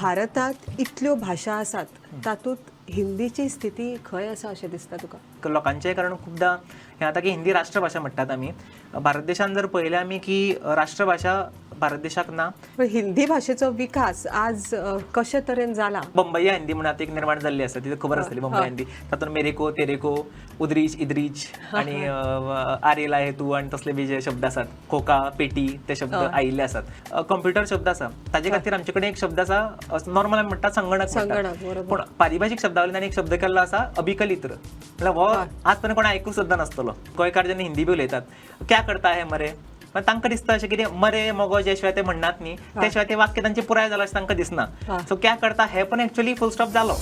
भारतांत इतल्यो भाशा आसात, तातूंत हिंदीची स्थिती खंय आसा अशें दिसता तुका? लोकांचें, कारण खुबदां हें जाता की हिंदी राष्ट्रभाशा म्हणटात आमी. भारत देशान जर पळयलें आमी की राष्ट्रभाशा भारत देशाक ना. पण हिंदी भाशेचो विकास आज कशे तरेन जाला? बंबईया हिंदी म्हणून आतां एक निर्माण जाल्ली आसा, ती खबर आसतली, बंबई हिंदी. तातूंत मेरे को, तेरे को, उदरीच इदरीच आणि आरेला हे तू आणि तसले बी जे शब्द आसात, खोका पेटी, ते शब्द आयिल्ले आसात. कंप्युटर शब्द आसा, ताजे खातीर आमचे कडेन एक शब्द आसा, नॉर्मल आमी म्हणटात संगणक म्हणटात. संगणक, बरोबर. पूण पारिभाशीक शब्दावलीन एक शब्द केल्लो आसा अभिकलित्र. म्हळ्यार हो आजपर्यंत कोणें आयकूंक सुद्दां नासतलो. गोंयकार जेन्ना हिंदी बी उलयतात, क्या करता है मरे, पण तांकां दिसता अशें कितें मरे मगो जे शिवाय ते म्हणनात न्ही, ते शिवाय ते वाक्य तांचें पुराय जालां अशें तांकां दिसना. सो क्या करता हे पण एक्चुअली फुल स्टॉप जालो.